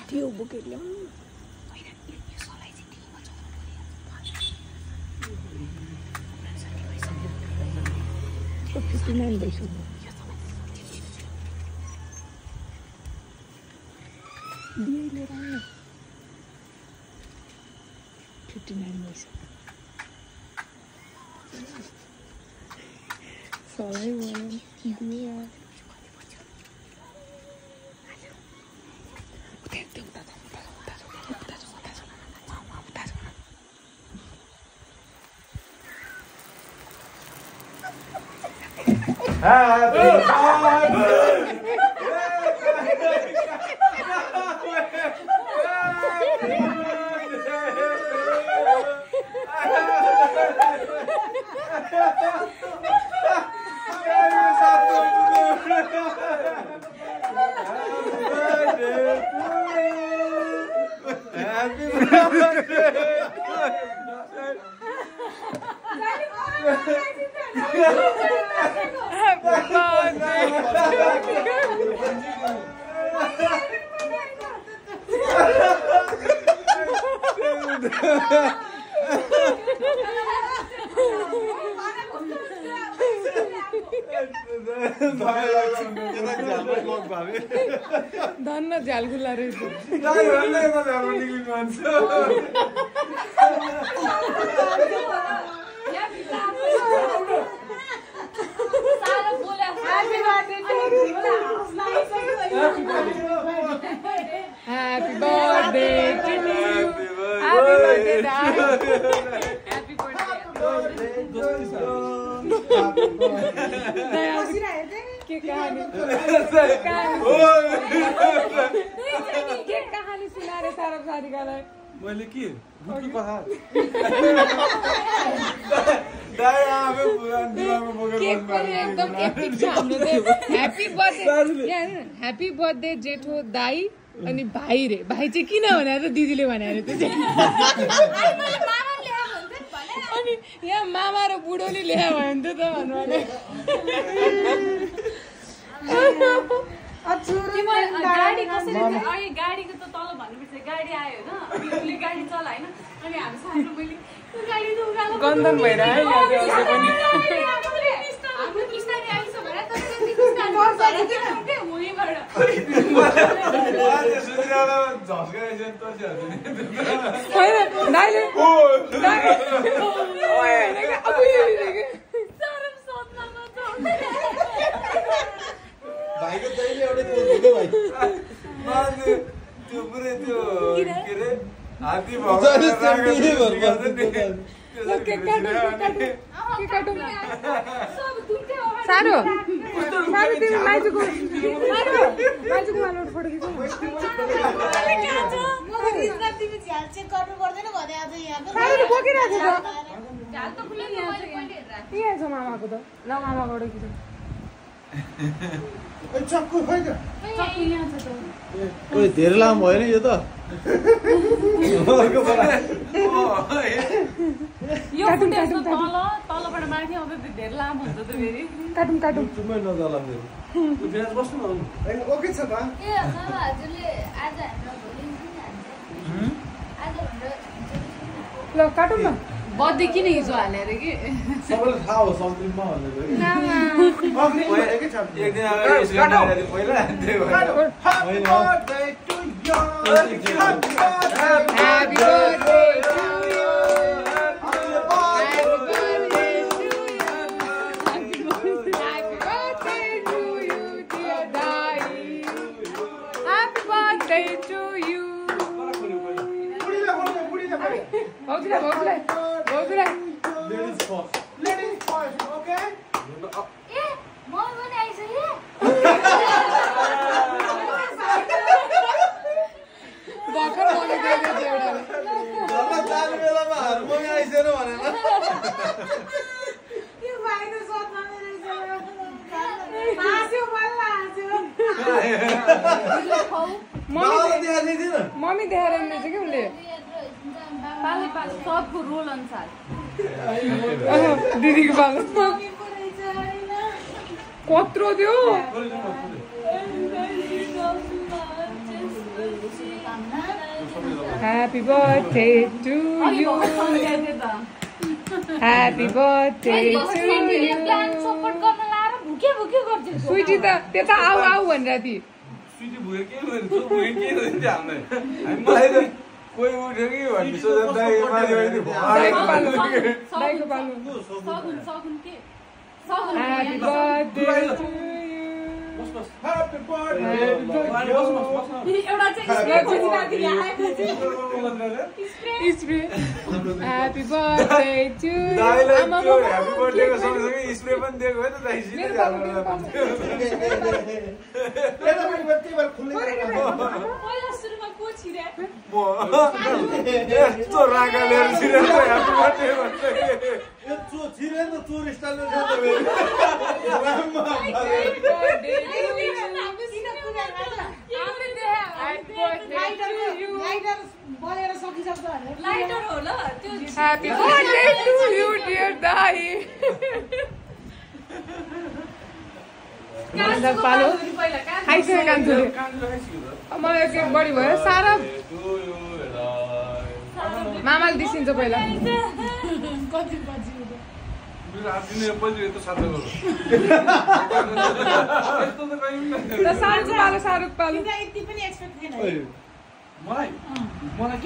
त्यो बोकेर ल्याऊ हैन 59 भइसक्यो दिए लिएर आउनु 59 भइसक्यो सलाई वाला दिए Happy धन्न झ्यालगुला रहेछ Happy birthday to you. Happy birthday, Dad. Happy birthday. के कहानी सुना रे सारा साथीकालाई मैले के गुटु कथा दाइ आफै पुरानो दिमागमा बोकेर केक पनि एकदम एपिक छ हाम्रो चाहिँ ह्यापी बर्थडे जेठो दाइ अनि भाइ रे भाइ चाहिँ किन भनेर दिदीले भने अरे त्यो अनि यहाँ मामा र बुढोले ल्यायो भन्थ्यो त भन्नु गाडी कसरी अघि गाडीको त तल भन्नुपर्छ गाडी आयो होइन उसले गाडी चला होइन अनि हामी सानो मैले गाडी त उकालो गन्धन भइरहेको हाम्रो किस्तारी आइछ भने त किस्तारी हुँदैबाट भाइको दैले एउटै बोल्दै भाइ त्यो पुरै त्यो के रे हात्ती सारो तिमी माइजूको मालोट फोटो खिच्नु बोकिरहेको छ मामाको त ल मामाबाट खिच्नु चक्कु होइन ओइ धेरै लामो भएन यो त यो फुटेजको तलबाट माथि आउँदा धेरै लामो हुन्छ त फेरि काटौँ चुम्मै नजला मेरो बिराज बस्नु न ओके छ त ए मामा हजुरले आज हाम्रो भोलि आज ल काटौँ न बर्थडे किन हिजो हाले अरे कि सबैलाई थाहा हो सन्त्रीमा भनेको एक दिन पहिला Happy birthday to you. Happy birthday to you. Ladies first. Ladies first, okay? ए म पनि आइसके भर्खर बनाइदिएको थियो एउटाले। घरमा जाने बेलामा हार्मोनी आइसेन भनेर। मम्मी देखाएर आउँदैछ कि उसले पाले सबको रोल अनुसार दिदीको पालो कत्रो थियो Happy birthday to you. Happy birthday to you. Sweetie त त्यता आऊ आऊ भनेर थिए स्विटी भुगे के गर्नु त्यो भुगे के गर्नु हामीलाई हामीलाई त कोही उठ्यो कि भन्ने सोच्दा दाइ माथि माथि दाइको पालो दाइको पालो सगुन के Happy birthday to you. Bus bus Happy birthday. एउटा चाहिँ spray Happy birthday to you. दाइलाई त्यो ह्यापी बर्थडेको सँगसँगै स्प्रे पनि दिएको भयो त दाइ मेरो पालो मेरो पालो पहिला सुरुमा को छिरे यस्तो रागा लिएर छिरेर ह्यापी बर्थडे भन्छ यो छिरे त चोर स्टाइलमा छ त लाइटर हो ल त्यो Happy birthday to you, dear Dai. पालो खाइसक्यो कान्छुले मलाई केक बढी भयो सारा मामाले दिसिन्छ पहिला शाहरुख पालो मलाई